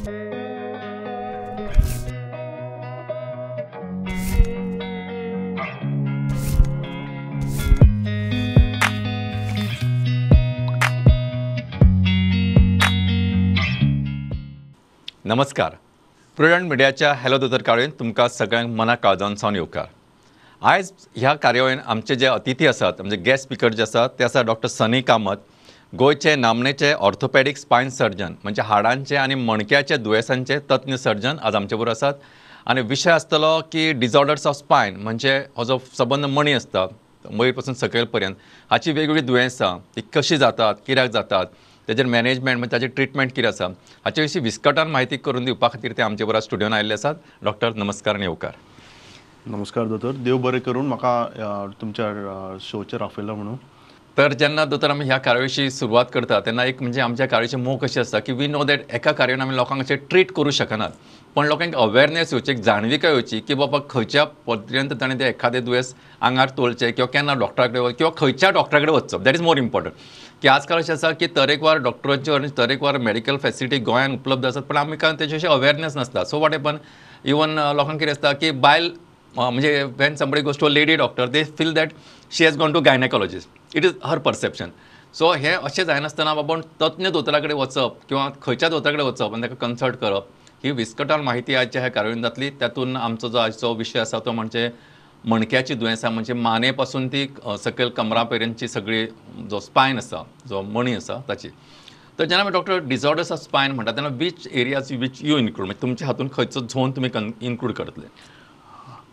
नमस्कार, प्रुडंट मिडियाच्या हॅलो दोतोर कार्यावळीन तुमकां सगळ्यांक मना काळजान सावन येवकार। आयज ह्या कार्यावळीन आमचे जे अतिथी आसात, म्हणजे गेस्ट स्पिकर जे आसात ते आसा डॉक्टर सनी कामत, गोंयचे नामनेचे ऑर्थोपॅडिक स्पायन सर्जन, म्हणजे हाडांचे आनी मणक्याचे दुयेंसांचे तज्ञ सर्जन आज आमचे बरोबर आसात। आनी विशय आसतलो की डिसऑर्डर्स ऑफ स्पायन, म्हणजे हो जो सबंद मणी आसता वयर पासून सकयल पर्यंत, हाची वेगवेगळी दुयेंसां ती कशी जातात, कित्याक जातात, तेजेर मॅनेजमेंट म्हणजे ताचें ट्रिटमेंट कितें आसा हाचे विशीं विस्कटान म्हायती करून दिवपा खातीर ते आमचे बरोबर स्टुडियोन आयिल्ले आसात। डॉक्टर नमस्कार आनी येवकार। नमस्कार दोतोर, देव बरें करून म्हाका तुमच्या शोचेर आपयला म्हणून। तर जेन्ना दोतोर आमी ह्या कार्यावळीची सुरवात करता तेन्ना एक म्हणजे आमच्या कार्यावळीची मोख अशी आसता की we know that एका कार्यान आमी लोकांक अशें ट्रीट करूं शकनात, पण लोकांक अवेरनेस येवची, एक जाणविकाय येवची की बाबा खंयच्या पर्यंत ताणें तें एखादें दुयेंस आंगार तोलचें किंवा केन्ना डॉक्टरा कडेन किंवा खंयच्या डॉक्टरा कडेन वचप, that is more important. की आजकाल अशें आसा की तरेकवार डॉक्टरांच्यो आनी तरेकवार मेडिकल फॅसिलिटी गोंयांत उपलब्ध आसात, पण आमकां तेजे अशें अवेरनेस नासता। सो what happen, even लोकांक कितें आसता की बायल म्हणजे when somebody goes to a lady doctor they feel that she has gone to gynaecologist, it is her perception. So हें अशें जायनासतना बाबा तज्ञ दोतोरा कडेन वचप किंवा खंयच्या दोतोरा कडेन वचप आनी ताका कन्सल्ट करप ही विस्कटान म्हायती आजच्या ह्या कार्यावळीन जातली। तातूंत आमचो जो आजचो विशय आसा तो म्हणजे मणक्याची दुयेंसां, म्हणजे माने पासून ती सकयल कमरा पर्यंतची सगळी जो स्पायन आसा, जो मणी आसा ताची। तर जेन्ना आमी डॉक्टर डिसऑर्डर्स ऑफ स्पायन म्हणटा तेन्ना which areas which you include, म्हणजे तुमच्या हातून खंयचो झोन तुमी इन्क्लूड करतले?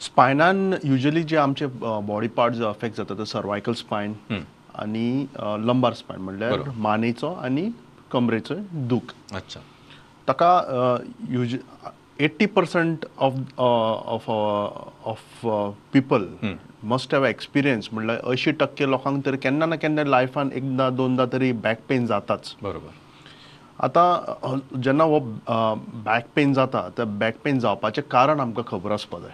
स्पायनान युजली जे आमचे बॉडी पार्ट्स अफेक्ट जाता ते सर्वायकल स्पायन आनी लंबार स्पायन, म्हणल्यार मानेचो आनी कमरेचो दूख। अच्छा, ताका 80% of people must have experience, म्हणल्यार 80% लोकांक तरी केन्ना ना केन्ना लायफान एकदां दोनदां तरी बॅक पेन जाताच। बरोबर। आतां जेन्ना हो बॅक पेन जाता त्या बॅक पेन जावपाचें कारण आमकां खबर आसपा जाय।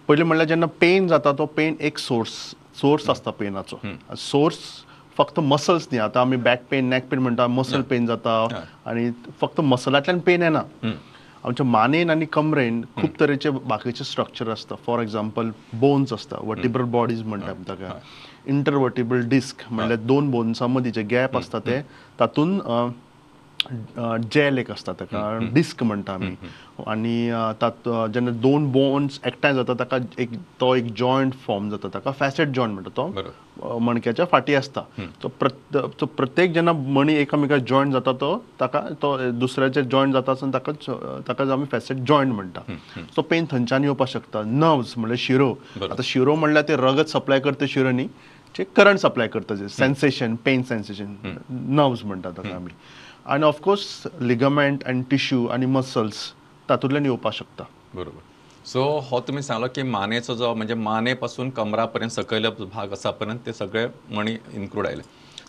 पयलीं म्हणल्यार जेन्ना पेन जाता तो पेन एक सोर्स आसता पेनाचो। सोर्स फक्त मसल्स न्ही, आतां आमी बॅक पेन नॅक पेन म्हणटा, मसल पेन जाता आनी फक्त मसलांतल्यान पेन येना, आमच्या मानेन आनी कमरेन खूब तरेचे बाकीचे स्ट्रक्चर आसता। फॉर एग्जाम्पल बोन्स आसता, वर्टिब्रल बॉडीज म्हणटा आमी ताका, इंटरवर्टिब्रल डिस्क म्हणल्यार दोन बोन्सां मदीं जे गॅप आसता ते तातूंत जेल एक आसता ताका डिस्क म्हणटा आमी। आनी तातूंत जेन्ना दोन बोन्स एकठांय जाता ताका एक तो एक जॉयंट फॉर्म जाता, ताका फॅसेट जॉयंट म्हणटा, तो मणक्याच्या फाटी आसता। तो प्रत्येक जेन्ना मणी एकामेकाक जॉयंट जाता तो ताका तो दुसऱ्याचे जॉयंट जाता आसतना ताका ताका आमी फॅसेट जॉयंट म्हणटा। सो पेन थंयच्यान येवपाक शकता। नर्व्स म्हणल्यार शिरो, आतां शिरो म्हणल्यार ते रगत सप्लाय करता शिरो न्ही, जे करंट सप्लाय करता, जे सेन्सेशन पेन सेन्सेशन नर्व्स म्हणटा ताका आमी। आनी ऑफकोर्स लिगमेंट आनी टिश्यू आनी मसल्स तातूंतल्यान येवपाक शकता। बरोबर। सो हो तुमी सांगलो की मानेचो जो म्हणजे माने पासून कमरा पर्यंत सकयलो भाग आसा पर्यंत ते सगळे मणी इन्क्लूड आयले।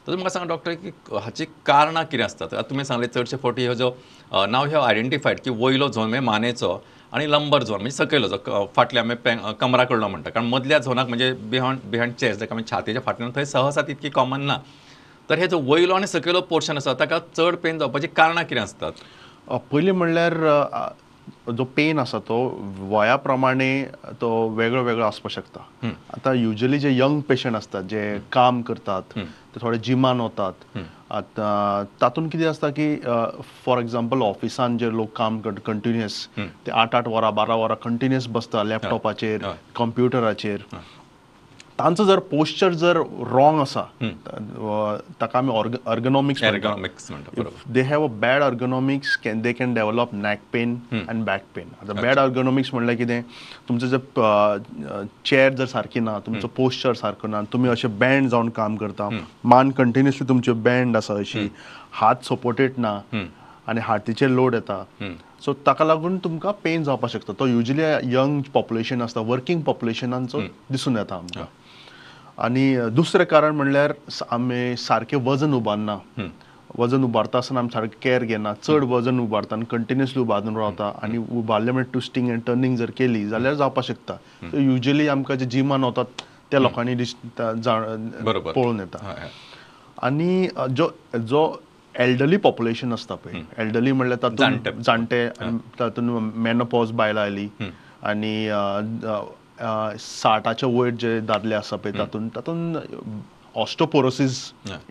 तर म्हाका सांगा डॉक्टर की हाची कारणां कितें आसतात? आतां तुमी सांगले चडशे फावटी हो जो नाव have identified की वयलो झोन म्हणजे मानेचो आनी लंबर झोन म्हणजे सकयलो जो फाटल्या आमी कमरा कडलो म्हणटा, कारण मदल्या झोनाक म्हणजे बिहायंड चेस्ट जाका आमी छातयेच्या फाटल्यान थंय सहसा तितकी कॉमन ना। तर हे जो वयलो आनी सकयलो पोर्शन आसा ताका चड पेन जावपाची कारणां कितें आसतात? पयलीं म्हणल्यार जो पेन आसा तो वया प्रमाणे तो वेगळो वेगळो आसपाक शकता। आतां युजली जे यंग पेशंट आसतात जे काम करतात ते थोडे जिमान वतात, आतां तातूंत कितें आसता की फॉर एग्जाम्पल ऑफिसान जे लोक काम करता कंटिन्युअस ते 8-8 वरां 12 वरां कंटिन्युअस बसता लॅपटॉपाचेर कंप्युटराचेर, तांचो जर पोस्चर जर रॉंग आसा ताका आमी अर्गोनॉमिक्स म्हणटा। They have a bad ergonomics can they can develop neck pain and back pain. आतां बॅड अर्गोनॉमिक्स म्हणल्यार कितें, तुमचें जर चेअर जर सारकी ना, तुमचो पोस्चर सारको ना, तुमी अशें बँड जावन काम करता, मान कंटिन्युअसली तुमची बँड आसा अशी, हात सपोर्टेड ना आनी हातीचेर लोड येता, सो ताका लागून तुमकां पेन जावपाक शकता। तो युजली यंग पॉप्युलेशन आसता, वर्किंग पॉप्युलेशनांचो दिसून येता आमकां। आनी दुसरें कारण म्हणल्यार आमी सारकें वजन उबारना, वजन उबारता आसतना आमी सारकें केअर घेना, चड वजन उबारता आनी कंटिन्युअसली उबारून रावता आनी उबारलें म्हणल्यार ट्विस्टींग आनी टर्निंग जर केली जाल्यार जावपाक शकता। सो युजली आमकां जे जिमान वतात त्या लोकांनी पळोवन येता। आनी जो जो एल्डरली पॉप्युलेशन आसता पळय, एल्डरली म्हणल्यार तातूंत जाणटे, तातूंत मेनोपॉज बायलां आयली आनी 60च्या वयर जे दादले आसा पळय तातूंत तातूंत osteoporosis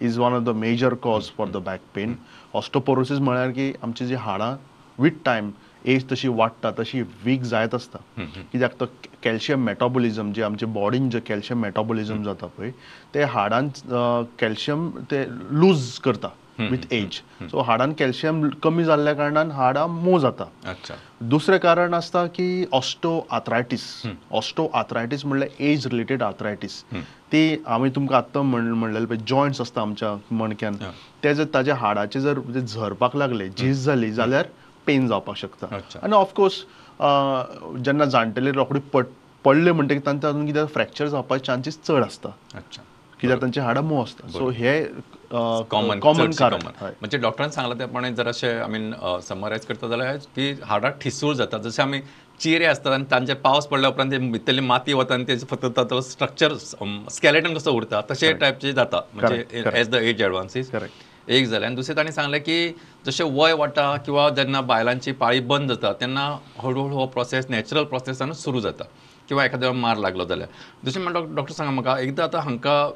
is one of the major cause for the back pain. Osteoporosis म्हळ्यार की आमची जी हाडां विथ टायम एज तशी वाडटा तशी वीक जायत आसता, कित्याक तो कॅल्शियम मेटाबॉलिझम जे आमच्या बॉडीन जे कॅल्शियम मेटाबॉलिझम जाता पळय ते हाडान कॅल्शियम ते लूज करता विथ एज. सो हाडान कॅल्शियम कमी जाल्ल्या कारणान हाडां मोव जाता. दुसरें कारण आसता की ऑस्टो आर्थरायटीस. ऑस्टो आर्थरायटीस म्हणल्यार एज रिलेटेड आर्थरायटीस. ती आमी तुमकां आत्तां म्हणलेले पळय जॉयंट्स आसता आमच्या मणक्यान, ते जर ताज्या हाडाचे जर झरपाक लागले, झीज जाली जाल्यार पेन जावपाक शकता. आनी ऑफकोर्स जेन्ना जाणटेले रोखडी पडले म्हणटकीर तांकां तातूंत कितें फ्रॅक्चर जावपाचे चान्सीस चड आसता, कित्याक तांची हाडां मोव आसता. सो हे कॉमन कारण. म्हणजे डॉक्टरान सांगलां त्या प्रमाणे जर अशें I mean समरायज करता जाल्यार की हाडां ठिसूळ जाता, जशें आमी चिरे आसतात आनी तांचे पावस पडल्या उपरांत ते भितरली माती वता आनी तेजें फक्त ताचो स्ट्रक्चर स्केलेटन कसो उरता तशे टायपचे जाता, म्हणजे एज the age advances. एक जालें. आनी दुसरें तांणी सांगलें की जशें वय वाडटा किंवा जेन्ना बायलांची पाळी बंद जाता तेन्ना हळू हळू हो प्रोसेस नॅचरल प्रोसेसान सुरू जाता किंवा एखाद्या मार लागलो जाल्यार. दुसरें म्हणल्यार डॉक्टर सांगा म्हाका एकदां आतां हांकां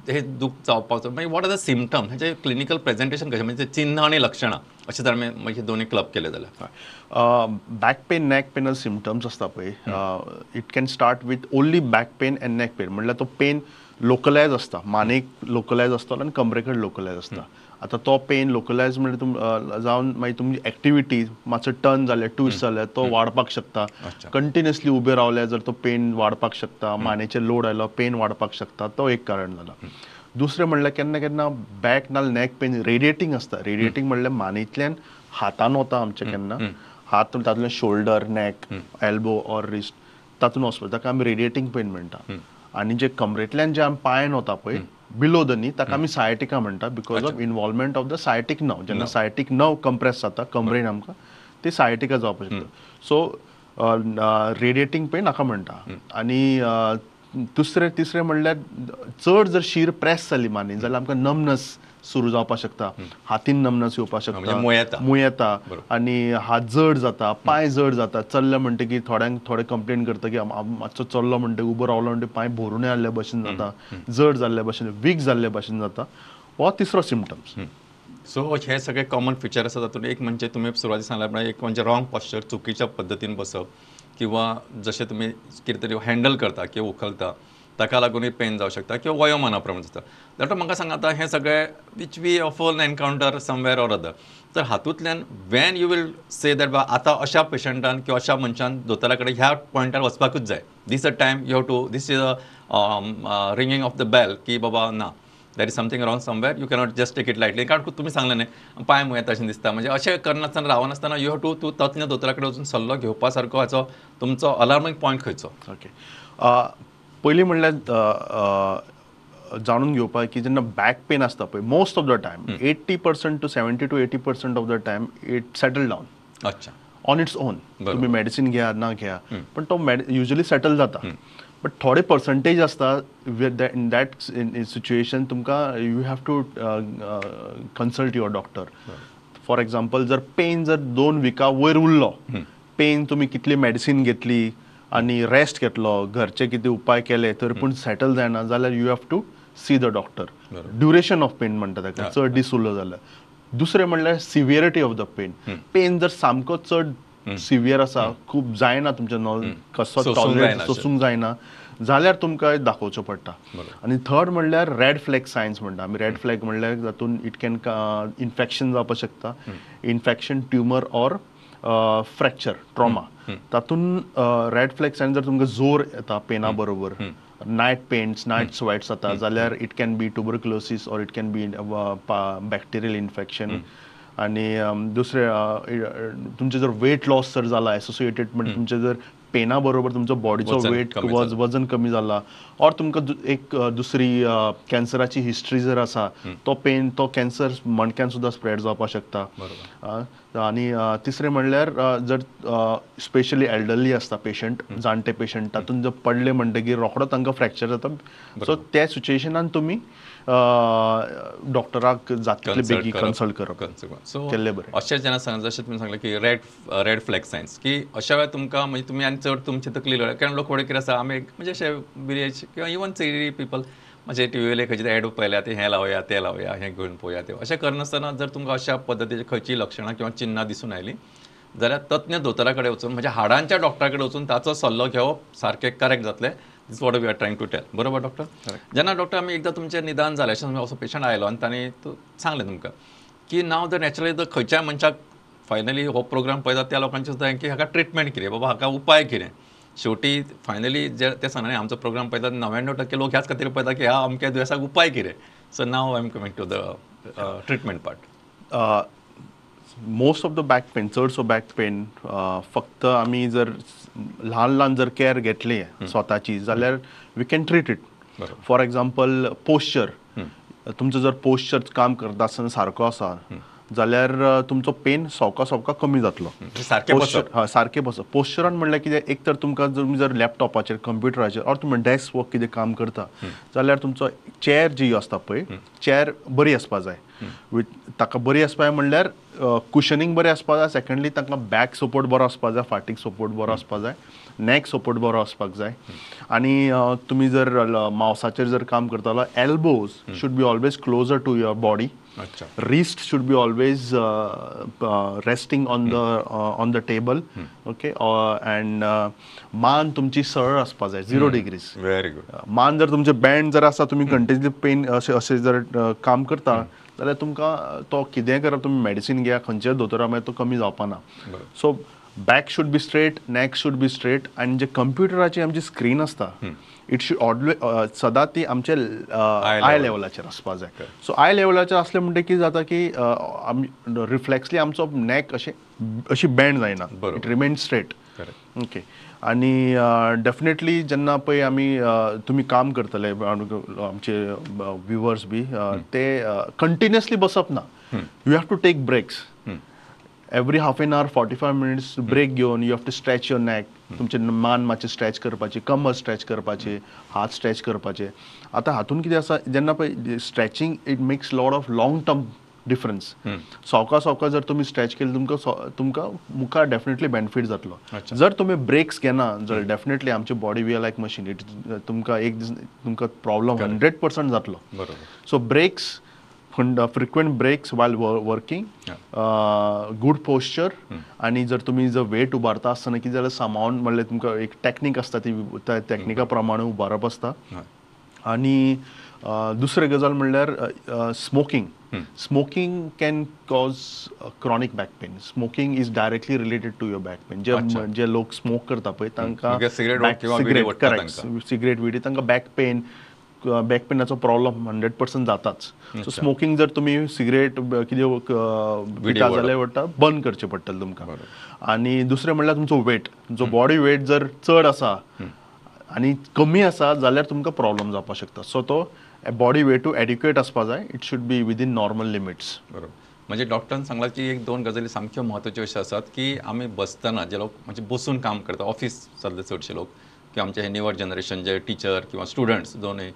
हे दूख जावपाचो मागीर what are the symptoms, हेचे क्लिनिकल प्रेजेंटेशन कशें, म्हणजे चिन्ह आनी लक्षणां अशें जर आमी मागीर दोनूय क्लब केले जाल्यार. Back pain neck pain symptoms आसता पळय, it can start with only back pain and neck pain. म्हणल्यार तो पेन लोकलायज आसता, मानेक लोकलायज आसतलो आनी कमरे कडेन लोकलायज आसता. आतां तो पेन लोकलायज म्हणल्यार जावन मागीर तुमची एक्टिविटी मातसो टर्न जाले, ट्विस्ट जाले तो वाडपाक शकता. कंटिन्युअसली उबे रावले जर तो पेन वाडपाक शकता, मानेचेर लोड आयलो पेन वाडपाक शकता, तो एक कारण जाला. दुसरें म्हणल्यार केन्ना केन्ना बॅक नाल्यार नॅक पेन रेडिएटींग आसता. रेडिएटींग म्हणल्यार मानेंतल्यान हातान वता आमच्या, केन्ना हात तातूंतल्यान shoulder, neck, elbow or wrist तातूंत वचपाक, ताका आमी रेडिएटींग पेन म्हणटा. आनी जे कमरेंतल्यान जे आमी पांयान वता पळय बिलो the नी, ताका आमी सायटिका म्हणटा, because of involvement of the sciatic nerve. जेन्ना सायटीक नर्व कंप्रेस जाता कमरेन आमकां ती सायटिका जावपाक शकता. सो रेडिएटींग पेन हाका म्हणटा. आनी दुसरें तिसरें म्हणल्यार चड जर शीर प्रेस जाली मानेन जाल्यार आमकां नमनस सुरू जावपाक शकता, हातीन नमनस येवपाक शकता, मूय येता आनी हात जड जाता, पांय जड जाता. चल्ले म्हणटकीर थोड्यांक थोडे कंप्लेन करता की मातसो चल्लो म्हणटकीर उबो रावलो म्हणटकीर पांय भरून आयिल्ले भशेन जाता, जड जाल्ले भशेन, वीक जाल्ले भशेन जाता. हो तिसरो सिमटम्स. सो हे सगळे कॉमन फिचर आसा तातूंत एक म्हणजे तुमी सुरवातीक सांगला प्रमाणे एक म्हणजे रॉंग पॉश्चर, चुकीच्या पद्दतीन बसप किंवा जशें तुमी कितें तरी हँडल करता किंवा उखलता ताका लागूनय पेन जावं शकता किंवा वयोमाना प्रमाण जाता. डॉक्टर म्हाका सांगा आतां हें सगळें which we often encounter somewhere or other, तर हातूंतल्यान when you will say that बा आतां अशा पेशंटान किंवा अशा मनशान दोतोरा कडेन ह्या पॉयंटार वचपाकूच जाय, this a time you have to, this is a ringing of the bell की बाबा ना there is something wrong somewhere, you cannot just take it lightly. कारण तुमी सांगलें न्ही पांय मुयेता अशें दिसता, म्हणजे अशें करनासतना रावनासतना you have to, तूं तज्ञ दोतोरा कडेन वचून सल्लो घेवपा सारको हाचो तुमचो अलार्मींग पॉयंट खंयचो? ओके, पयलीं म्हणल्यार जाणून घेवपाक की जेन्ना बॅक पेन आसता पळय most of the time 80% to 70 to 80% of the time it settle down. अच्छा, ऑन इट्स ओन. तुमी मेडिसीन घेया ना घेया पण तो युजली सेटल जाता. बट थोडे पर्संटेज आसता इन that situation तुमकां you have to consult your doctor. For example जर पेन जर 2 विका वयर उरलो पेन, तुमी कितली मेडिसीन घेतली आनी रेस्ट घेतलो, घरचे कितें उपाय केले तरी पूण सेटल जायना जाल्यार you have to see the doctor. Duration of pain म्हणटा ताका, चड दीस उरलो जाल्यार. दुसरें म्हणल्यार severity of the pain. Pain जर सामको चड सिवियर आसा, खूब जायना तुमच्या कसो टॉलरेट सोसूंक जायना जाल्यार तुमकां दाखोवचो पडटा. आनी थर्ड म्हणल्यार रेड फ्लॅग सायन्स म्हणटा आमी. रेड फ्लॅग म्हणल्यार जातून it can infection जावपाक शकता, infection, tumour or fracture, trauma. तातूंत रेड फ्लॅग सायन जर तुमकां जोर येता पेना बरोबर, नायट पेन्स, नायट स्वेट्स जाता जाल्यार it can be tuberculosis or it can be bacterial infection. आनी दुसरें तुमचें जर वेट लॉस जर जाला एसोसिएटेड, म्हणजे तुमचें जर पेना बरोबर तुमचो बॉडीचो वेट वजन कमी जाला ऑर तुमकां एक दुसरी कॅन्सराची हिस्ट्री जर आसा तो पेन तो कॅन्सर मणक्यान सुद्दां स्प्रेड जावपाक शकता. आनी तिसरें म्हणल्यार जर स्पेशली एल्डरली आसता पेशंट, जाणटे पेशंट, तातूंत जर पडले म्हणटगीर रोखडो तांकां फ्रॅक्चर जाता. सो त्या सिच्युएशनान तुमी डॉक्टराक जाता तितले बेगीन कन्सल्ट करप केल्लें बरें. अशें जेन्ना सांगता जशें तुमी सांगलें की रेड फ्लॅग सायन्स की अशा वेळार तुमकां म्हणजे तुमी आनी चड तुमची तकली लढ, कारण लोक थोडे कितें आसा आमी म्हणजे अशे विलेज किंवा इवन सिटी पिपल म्हणजे टी व्ही वयले खंयचे एड पळयल्या ते हें लावया तें लावया हें घेवन पळोवया तें अशें करनासतना जर तुमकां अशा पद्दतीची खंयचीय लक्षणां किंवा चिन्नां दिसून आयलीं जाल्यार तज्ञ दोतोरा कडेन वचून म्हणजे हाडांच्या डॉक्टरा कडेन वचून ताचो सल्लो घेवप सारकें करेक्ट जातलें. This what we are trying to tell. बरोबर डॉक्टर? जेन्ना डॉक्टर आमी एकदां तुमचें निदान जालें अशें असो पेशंट आयलो आनी ताणें सांगलें तुमकां की नाव the naturally the खंयच्याय मनशाक फायनली हो प्रोग्राम पळयता त्या लोकांचें सुद्दां की हाका ट्रिटमेंट कितें, बाबा हाका उपाय कितें. शेवटी फायनली जे ते सांगना आमचो प्रोग्राम पळयता 99% लोक ह्याच खातीर पळयता की ह्या अमक्या दुयेंसाक उपाय कितें. So now I am coming to the treatment part. Most of the back pain, चडसो बॅक पेन फक्त आमी जर ल्हान ल्हान जर कॅर घेतली स्वताची जाल्यार we can treat it. For example posture, तुमचो जर पोश्चर काम करता आसतना सारको आसा जाल्यार तुमचो पेन सवका सवका कमी जातलो. सारकें बसप. पोश्चरान म्हणल्यार कितें, एक तर तुमकां तुमी जर लॅपटॉपाचेर कंप्युटराचेर ऑर तुमी डेस्क वर्क कितें काम करता जाल्यार तुमचो चॅर जी आसता पळय चॅर बरी आसपा जाय. विथ ताका बरी आसपा जाय म्हणल्यार कुशनिंग बरें आसपा जाय, सेकंडली तांकां बॅक सपोर्ट बरो आसपा जाय, फाटीक सपोर्ट बरो आसपा जाय, नॅक सपोर्ट बरो आसपाक जाय. आनी तुमी जर मावसाचेर जर काम करता elbows should be always closer to your body, wrist should be always resting on the table. Okay, and मान तुमची सरळ आसपा जाय, 0 degrees. Very good. मान जर तुमचे बँड जर आसा तुमी कंटिन्युअसली पेन अशें अशें जर काम करता जाल्यार तुमकां तो कितेंय करप, तुमी मेडिसीन घेया खंयच्याय दोतोरा मागीर तो कमी जावपा ना. So back should be straight, neck should be straight. आनी जे कंप्युटराची आमची स्क्रीन आसता it should always सदां ती आमचे I लेवलाचेर आसपा जाय. सो I लेवलाचेर आसलें म्हणटकीर कितें जाता की रिफ्लेक्सली आमचो नॅक अशें अशी बँड जायना, it remain straight. Okay, आनी डेफिनेटली जेन्ना पळय आमी तुमी काम करतले आमचे व्युवर्स बी ते कंटिन्युअसली बसप ना, you have to take breaks every half an hour 45 minutes break घेवन you have to stretch your neck. तुमचे मान मातशें स्ट्रेच करपाची, कमर स्ट्रेच करपाची, हात स्ट्रेच करपाचे. आतां हातून कितें आसा जेन्ना पळय stretching it makes lot of long term difference. सवका सवका जर तुमी स्ट्रेच केले तुमकां तुमकां मुखार डेफिनेटली बेनिफीट जातलो. जर तुमी ब्रेक्स घेना जाल्यार डेफिनेटली आमची body we are like machine, it तुमकां एक दीस तुमकां प्रॉब्लम 100% जातलो. So breaks, frequent breaks while working, good posture. आनी जर तुमी जर वेट उबारता आसतना कितें जाल्यार सामावन म्हणल्यार तुमकां एक टॅक्नीक आसता ती त्या टॅक्निका प्रमाणे उबारप आसता. आनी दुसरें गजाल म्हणल्यार smoking. Smoking can cause chronic back pain. Smoking is directly related to your back pain. जे जे लोक स्मोक करता पळय तांकां सिगरेट विडी तांकां बॅक पेन, बॅक पेनाचो प्रॉब्लम 100% जाताच. सो स्मोकींग जर तुमी सिगरेट कितें पिता जाल्यार वता बंद करचें पडटलें तुमकां. आनी दुसरें म्हणल्यार तुमचो वेट, तुमचो बॉडी वेट जर चड आसा आनी कमी आसा जाल्यार तुमकां प्रॉब्लम जावपाक शकता. सो तो बॉडी वेटू एडिक्वेट आसपा जाय, it should be within normal limits. बरोबर. म्हणजे डॉक्टरान सांगलां की एक दोन गजाली सामक्यो म्हत्वाच्यो अश्यो आसात की आमी बसतना जे लोक म्हणजे बसून काम करता ऑफिस जातले चडशे लोक किंवा आमचे हे न्यूवर जनरेशन जे टिचर किंवा स्टुडंट्स दोनूय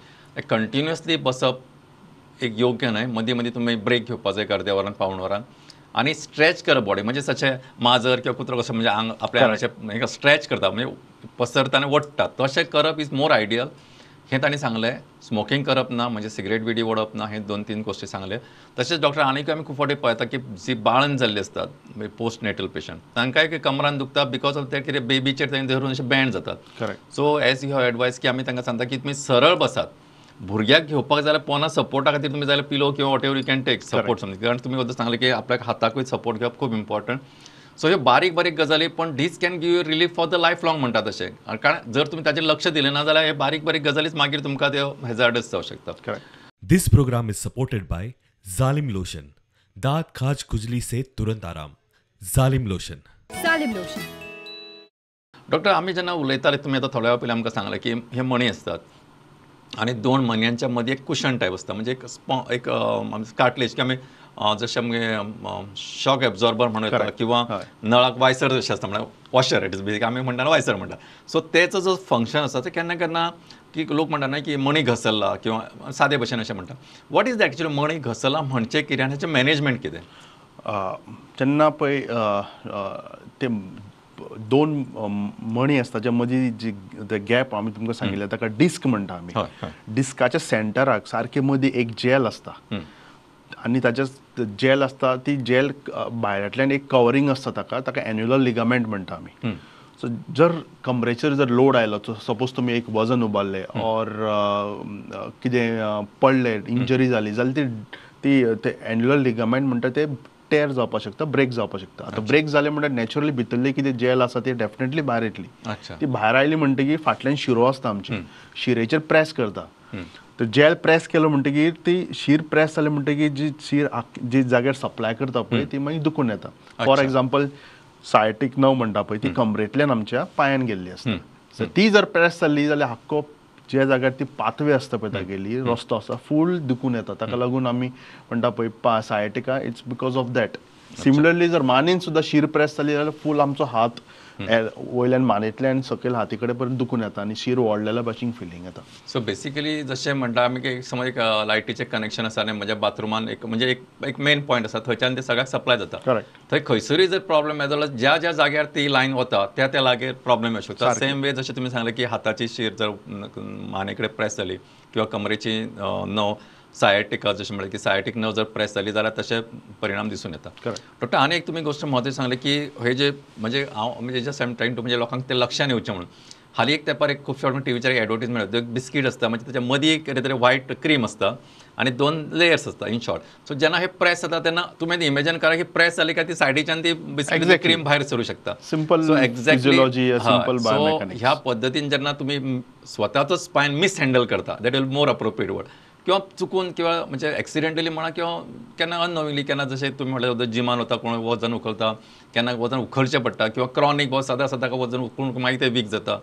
कंटिन्युअसली बसप एक योग्य न्हय. मदीं मदीं तुमी ब्रेक घेवपाक जाय अर्द्या वरान पावण वरान आनी स्ट्रेच करप बॉडी, म्हणजे जशें माजर किंवा कुत्रो कसो म्हणजे आंग आपल्या आंगाचें स्ट्रेच करता म्हणजे पसरता आनी ओडटा तशें करप is more ideal हें तांणी सांगलें. स्मोकींग करप ना म्हणजे सिगरेट बिडी ओडप ना, हे 2-3 गोश्टी सांगले. तशेंच डॉक्टर आनीक आमी खूब फावटी पळयता की जी बाळंत जाल्ली आसतात पोस्ट नेटल पेशंट तांकांय कमरान दुखता because of ते कितें बेबीचेर तांणी धरून अशें बँड जातात. So as you have advice की आमी तांकां सांगता की तुमी सरळ बसात, भुरग्याक घेवपाक जाल्यार पोना सपोर्टा खातीर तुमी जाल्यार पिलो किंवा whatever you can take support समज, कारण तुमी वद्द सांगलें की आपल्याक हाताकूय सपोर्ट घेवप खूब इम्पॉर्टंट. सो ह्यो बारीक बारीक गजाली पण this can give you relief for the life long म्हणटा तशें, कारण जर तुमी ताचेर लक्ष दिलें ना जाल्यार हे बारीक बारीक गजालीच मागीर तुमकां त्यो हेजार्डस जावं शकता. This program is supported by Zalim lotion. दांत खाज खुजली से तुरंत आराम. जालिम लोशन. जालिम लोशन. डॉक्टर, आमी जेन्ना उलयताले तुमी आतां थोड्या वेळा पयलीं आमकां सांगलें की हे मणी आसतात आनी दोन मणयांच्या मदीं एक कुशन टायप आसता, म्हणजे एक एक कार्टलेज की आमी जशें आमगे शॉक एब्जॉर्बर म्हणूं येता किंवा नळाक वायसर जशें आसता, म्हळ्यार वॉशर, it is basic आमी म्हणटा वायसर म्हणटा. सो तेचो जो फंक्शन आसा ते केन्ना केन्ना की लोक म्हणटा न्हय की मणी घसरला किंवा सादे भशेन अशें म्हणटा. What is the actually मणी घसरला म्हणचें कितें आनी हाचें मॅनेजमेंट कितें? जेन्ना पळय ते दोन मणी आसता ज्या मदीं जी गॅप आमी तुमकां सांगिल्लें ताका डिस्क म्हणटा आमी. डिस्काच्या सेंटराक सारके मदीं एक जेल आसता आनी ताच्या जेल आसता ती जेल भायरांतल्यान एक कवरींग आसता ताका, ताका एन्युलर लिगामेंट म्हणटा आमी. सो जर कमरेचेर जर लोड आयलो, सपोज तुमी एक वजन उबारलें ऑर कितें पडलें, इंजरी जाली जाल्यार ती ते एन्युलर लिगामेंट म्हणटा ते टेर जावपाक शकता, ब्रेक जावपाक शकता. आतां ब्रेक जालें म्हणल्यार नॅचरली भितरली कितें जेल आसा ती डेफिनेटली भायर येतली. ती भायर आयली म्हणटकीर फाटल्यान शिरो आसता आमची, शिरेचेर प्रेस करता. तर जेल प्रेस केलो म्हणटकीर ती शीर प्रेस जाली म्हणटकीर जी शीर जी जाग्यार सप्लाय करता पळय ती मागीर दुखून येता. फॉर एग्जाम्पल सायटीक नव म्हणटा पळय ती कमरेंतल्यान आमच्या पांयान गेल्ली आसता. सो ती जर प्रेस जाली जाल्यार आख्खो ज्या जाग्यार ती पाथवे आसता पळय तागेली रस्तो आसा फूल दुखून येता. ताका लागून आमी म्हणटा पळय sciatica, it's because of that. Similarly जर मानेन सुद्दां शीर प्रेस जाली जाल्यार फूल आमचो हात वयल्यान मानेंतल्यान सकयल हाती कडेन पर्यंत दुखून येता आनी शीर ओडलेल्या भाशेन फिलींग येता. सो बेसिकली जशें म्हणटा आमी की समज एक लायटीचें कनेक्शन आसा आनी म्हज्या बाथरुमान एक म्हणजे एक मेन पॉयंट आसा थंयच्यान ते सगळ्याक सप्लाय जाता. करेक्ट. थंय खंयसरूय जर प्रॉब्लेम येता जाल्यार ज्या ज्या जाग्यार ती लायन वता त्या त्या लागेर प्रॉब्लेम येवं शकता. सेम वे जशें तुमी सांगलें की हाताची शीर जर माने कडेन प्रेस जाली किंवा कमरेची नव सायटिका जशें म्हणलें की सायटीक नव जर प्रेस जाली जाल्यार तशे परिणाम दिसून येता. डॉक्टर, आनी एक तुमी गोश्ट म्हत्वाची सांगली की हे जे म्हणजे हांव म्हणजे just I am trying to म्हणजे लोकांक ते लक्षान येवचें म्हणून हालीं एक तेंपार एक खुबशे टिवीचेर एक एडवर्टीजमेंट एक बिस्कीट आसता, म्हणजे ताच्या मदीं कितें तरी व्हायट क्रीम आसता आनी दोन लेयर्स आसता इन शॉर्ट. सो जेन्ना हे प्रेस जाता तेन्ना तुमी इमेजीन करा की प्रेस जाली काय ती सायडीच्यान ती बिस्कीट क्रीम भायर सरूं शकता. Simple physiology, simple biomechanics. ह्या पद्दतीन जेन्ना तुमी स्वताचो स्पायन मिसहँडल करता, that will more appropriate word, किंवा चुकून किंवा म्हणजे एक्सिडेंटली म्हणा किंवा केन्ना अननोविंगली, केन्ना जशें तुमी म्हणलें जिमान वता कोण वजन उखलता, केन्ना वजन उखलचें पडटा किंवा क्रॉनीक बाबा सदां सदां वजन उखलून मागीर तें वीक जाता.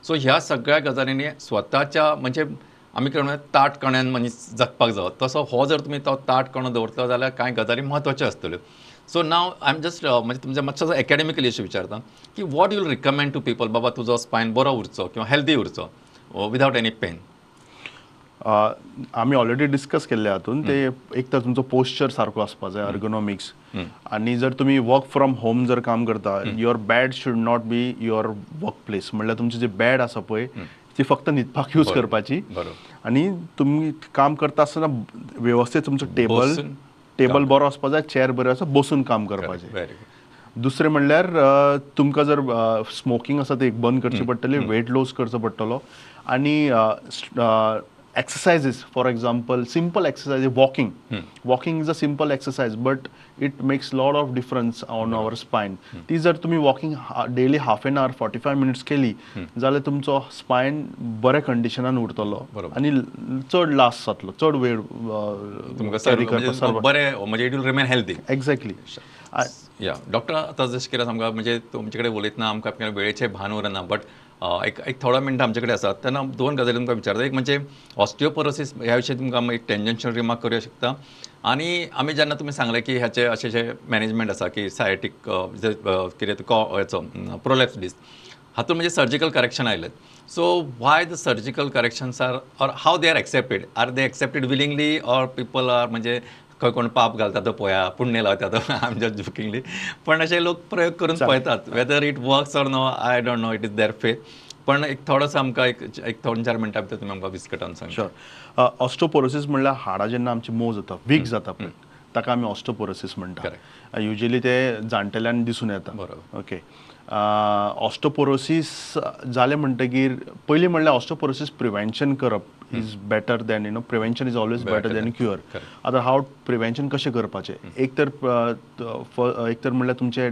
सो ह्या सगळ्या गजालींनी स्वताच्या म्हणजे आमी कितें म्हणटा ताट कण्यान मनीस जगपाक जावो तसो हो जर तुमी तो ताट कणो दवरतलो जाल्यार कांय गजाली म्हत्वाच्यो आसतल्यो. So now I am just म्हणजे तुमचें मातसो एकेडमिकली अशें विचारता की what you will recommend to people, बाबा तुजो स्पायन बरो उरचो किंवा हेल्दी उरचो विदावट एनी पेन. आमी ऑलरेडी डिस्कस केल्ले हातून ते एक तर तुमचो पोस्चर सारको आसपा जाय, अर्गोनॉमिक्स, आनी जर तुमी वर्क फ्रॉम होम जर काम करता, your bed should not be your work place. म्हणल्यार तुमचें जे बेड आसा पळय ती फक्त न्हिदपाक यूज करपाची आनी तुमी काम करता आसतना वेवस्थीत तुमचो टेबल टेबल बरो आसपा जाय, चेअर बरें आसा, बसून काम करपाचें. दुसरें म्हणल्यार तुमकां जर स्मोकींग आसा ते बंद करची पडटली, वेट लॉस करचो पडटलो, आनी exercises, for example simple exercise, walking. Walking is a simple exercise but it makes lot of difference on our spine. ती जर तुमी walking daily half an hour 45 minutes केली जाल्यार तुमचो स्पायन बऱ्या कंडिशनान उरतलो आनी चड लास्ट जातलो, चड वेळ बरें, म्हणजे it will remain healthy. Exactly. या डॉक्टर, आतां जशें कितें आमकां म्हणजे तुमचे कडेन उलयतना आमकां वेळेचें भान उरना, बट एक एक थोडो मिनटां आमचे कडेन आसा तेन्ना दोन गजाली तुमकां विचारता. एक म्हणजे ऑस्टियोपोरोसीस ह्या विशयी तुमकां एक टेंजन्शियल रिमार्क करूं शकता, आनी आमी जेन्ना तुमी सांगलें की हाचें अशें जें मॅनेजमेंट आसा की सायटीक कितें हेचो प्रोलॅप्स डिस्क, हातूंत म्हणजे सर्जिकल करेक्शन आयलें. So why the surgical corrections are or how they are accepted? Are they accepted willingly or people are म्हणजे खंय कोण पाप घालता तो पळया, पुण्य लावता तो, I am just jokingly, पण अशे लोक प्रयोग करून पळयतात. Whether it works or no I don't know, it is their faith. पण एक थोडोसो आमकां एक एक दोन चार मिनटां भितर तुमी आमकां विस्कटावन सांगता. शुअर. ऑस्टोपोरोसीस म्हणल्यार हाडां जेन्ना आमची मोव जाता, वीक जाता पळय, ताका आमी ऑस्टोपोरोसीस म्हणटा. युजली ते जाणटेल्यान दिसून येता. बरोबर. ओके. ऑस्टोपोरोसीस जालें म्हणटगीर पयलीं म्हणल्यार ऑस्टोपोरोसीस प्रिवेन्शन करप is better than, you know, prevention is always better than cure. आतां हाव प्रिवेन्शन कशें करपाचें? एक तर म्हणल्यार तुमचें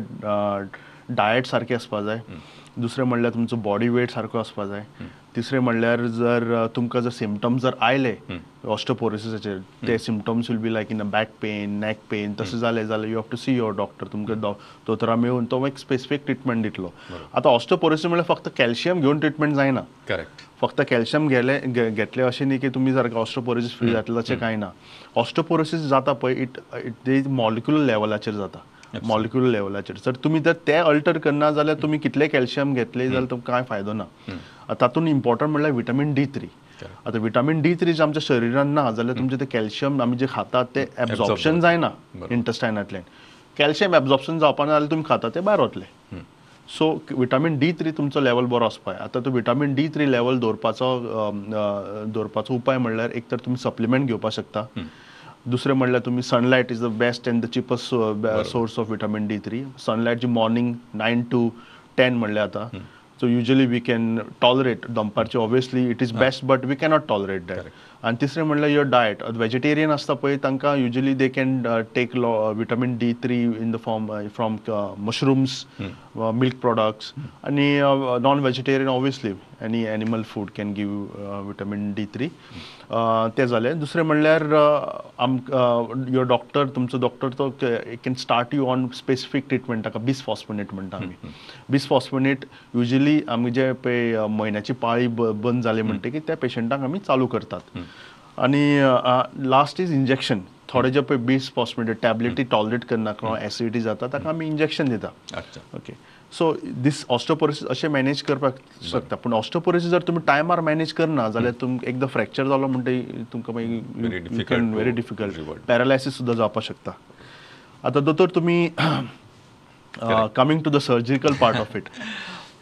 डायट सारकें आसपा जाय, दुसरें म्हणल्यार तुमचो बॉडी वेट सारको आसपा जाय, तिसरें म्हणल्यार जर तुमकां जर सिमटम्स जर आयले ऑस्टियोपोरोसिसाचे, ते symptoms will be like in a back pain, neck pain, तशें जालें जाल्यार you have to see your doctor. तुमकां दोतोरा मेळून तो एक स्पेसिफीक ट्रिटमेंट दितलो. आतां ऑस्टियोपोरोसिस म्हणल्यार फक्त कॅल्शियम घेवन ट्रिटमेंट जायना. करेक्ट. फक्त कॅल्शियम घेतले अशें न्ही की तुमी सारकें ऑस्टियोपोरोसिस फ्री जातले, तशें कांय ना. ऑस्टियोपोरोसिस जाता पळय, it it molecular लेवलाचेर जाता. मॉलिक्युलर लेवलाचेर जर तुमी जर ते अल्टर करना जाल्यार तुमी कितले कॅल्शियम घेतले जाल्यार तुमकां कांय फायदो ना. तातूंत इम्पॉर्टंट म्हणल्यार विटामीन D3. आतां विटामीन D3 जर आमच्या शरिरान ना जाल्यार तुमचें तें कॅल्शियम आमी जें खातात तें एब्जॉर्प्शन जायना इंटेस्टायनांतल्यान. कॅल्शियम एब्जॉर्प्शन जावपा ना जाल्यार तुमी खाता तें भायर वतलें. सो विटामीन D3 तुमचो लेवल बरो आसपाक जाय. आतां तो विटामीन D3 लेवल दवरपाचो उपाय म्हणल्यार एक तर तुमी सप्लिमेंट घेवपाक शकता. दुसरें म्हणल्यार तुमी sunlight is the best and the cheapest source of vitamin D3. Sunlight ji morning 9 to 10 म्हणल्यार आतां, so usually we can tolerate. दनपारची obviously it is best but we cannot tolerate that. आनी तिसरें म्हणल्यार your diet. Vegetarian आसता पळय तांकां usually they can take vitamin D3 in the form from mushrooms, milk products. आनी non vegetarian obviously any animal food can give vitamin D3. तें जालें. दुसरें म्हणल्यार आमकां your doctor, तुमचो डॉक्टर तो can start you on specific treatment. ताका बिसफॉस्फोनेट म्हणटा आमी. बिसफॉस्फोनेट युजली आमी जे पळय म्हयन्याची पाळी बंद जाली म्हणटकीर त्या पेशंटांक आमी चालू करतात. आनी लास्ट is injection. थोडे जे पळय बिसफॉस्फोनेट टॅबलेटी टॉलरेट करना, एसिडिटी जाता, ताका आमी इंजेक्शन दिता. ओके. सो दीस ऑस्टियोपोरोसिस अशें मॅनेज करपाक शकता. पूण ऑस्टियोपोरोसिस जर तुमी टायमार मॅनेज करना जाल्यार तुमकां एकदां फ्रॅक्चर जालो म्हणटकीर तुमकां मागीर व्हेरी डिफिकल्ट, पॅरालायसीस सुद्दां जावपाक शकता. आतां दोतोर तुमी coming to the surgical part of it,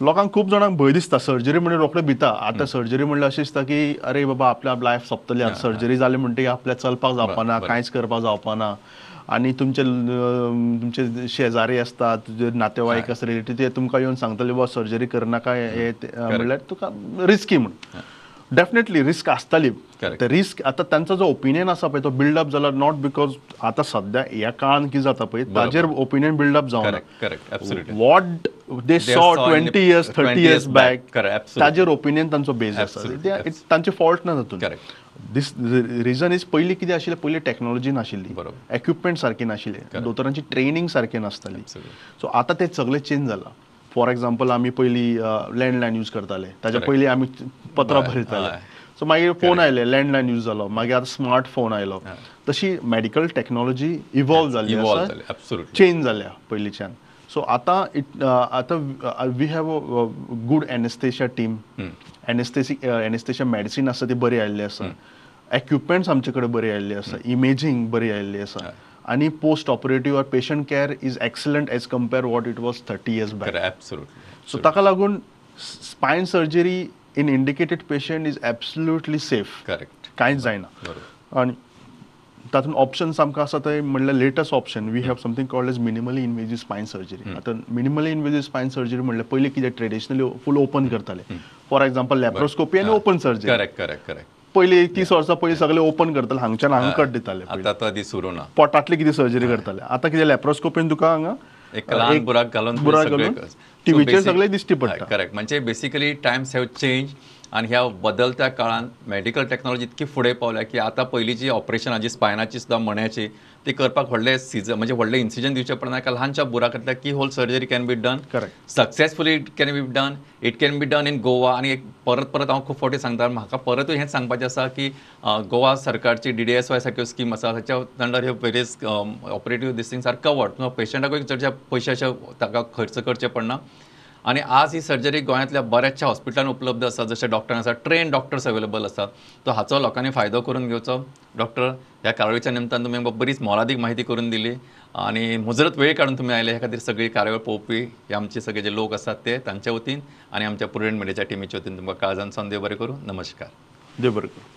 लोकांक खूब जाणांक भंय दिसता सर्जरी म्हणल्यार रोखडे भिता. आतां सर्जरी म्हणल्यार अशें दिसता की अरे बाबा आपल्या लायफ सोंपतली, आतां सर्जरी जाली म्हणटकीर आपल्याक चलपाक जावपाना, कांयच करपाक जावपाना. आनी तुमचे तुमचे शेजारी आसतात, तुजे नातेवाईक आसा, रिलेटीव, ते तुमकां येवन सांगतले बाबा सर्जरी करनाका, हे म्हणल्यार तुका रिस्की म्हूण. डेफिनेटली रिस्क आसताली. ते रिस्क आतां तांचो जो ओपिनियन आसा पळय तो बिल्डअप जाला, not because आतां सद्या ह्या काळान कितें जाता पळय ताजेर ओपिनियन बिल्डअप जावना. What they saw 20 years 30 years back ताजेर ओपिनियन तांचो बेज आसा. तांचे फॉल्ट ना तातूंत. दीस रिजन is पयलीं कितें आशिल्लें, पयलीं टॅक्नोलॉजी नाशिल्ली, इक्विपमेंट सारकी नाशिल्ले, दोतोरांची ट्रेनींग सारकें नासताली. सो आतां तें सगळें चेंज जालां. फॉर एग्जाम्पल आमी पयलीं लँडलायन यूज करताले, ताच्या पयलीं आमी पत्रां बरयताले. सो मागीर फोन आयले, लँडलायन यूज जालो, मागीर आतां स्मार्ट फोन आयलो. तशी मेडिकल टॅक्नोलॉजी इवॉल्व जाल्ली आसा, चेंज जाल्या पयलींच्यान. सो आतां आतां we have a good anaesthesia team. Anaesthesia medicine आसा ती बरी आयिल्ली आसा, इक्विपमेंट्स आमचे कडेन बरी आयिल्ली आसा, इमेजींग बरी आयिल्ली आसा, आनी post operative or patient care is excellent as compare what it was 30 years back. So ताका लागून spine surgery in indicated patient is absolutely safe. Correct. कांयच जायना. आनी तातूंत ऑप्शन्स आमकां आसा ते म्हणल्यार latest option we have something called as minimally invasive spine surgery. आतां मिनिमली इनवेजीव स्पायन सर्जरी म्हणल्यार पयलीं कितें ट्रेडिशनली फूल ओपन करताले. फॉर एग्जाम्पल लॅप्रोस्कोपी आनी open surgery. Correct correct correct. पयलीं 30 वर्सां पयलीं सगळे ओपन करताले, हांगच्यान हांगा कट दिताले. आतां ती सुरू ना. पोटांतली कितें सर्जरी करताले. आतां कितें लॅप्रोस्कोपीन तुका हांगा एक ल्हान बुराक घालून टिवीचेर सगळें दिश्टी पडटा. करेक्ट. म्हणजे बेसिकली टायम्स have change आनी ह्या बदलत्या काळान मेडिकल टॅक्नॉलॉजी इतकी फुडें पावल्या की आतां पयलींची ऑपरेशनां जी स्पायनाची सुद्दां मण्याची ती करपाक व्हडले सिजन म्हणजे व्हडले इन्सिजन दिवचें पडना. एका ल्हानशा बुराकांतल्या की hole surgery can be done. Correct. Successfully it can be done. It can be done in Goa. आनी एक परत परत हांव खूब फावटी सांगता, म्हाका परतूय हेंच सांगपाचें आसा की गोवा सरकारची DDSY सारक्यो स्कीम आसा ताच्या अंडर ह्यो various operative these things are covered. पेशंटाकूय चडशा पयशाचे ताका खर्च करचे पडना. आनी आज ही सर्जरी गोंयांतल्या बऱ्याचशा हॉस्पिटलान उपलब्ध आसा, जशे डॉक्टरांक आसा, ट्रेन डॉक्टर्स अवेलेबल आसा. तो हाचो लोकांनी फायदो करून घेवचो. डॉक्टर, ह्या कार्यावळीच्या निमतान तुमी बरीच मोलादीक माहिती करून दिली आनी मुजरत वेळ काडून तुमी आयले ह्या खातीर सगळी कार्यावळ पळोवपी हे आमचे सगळे जे लोक आसात ते तांच्या वतीन आनी आमच्या प्रुडंट मिडियाच्या टिमीच्या वतीन तुमकां काळजान सावन देव बरें करूं. नमस्कार. देव बरें करूं.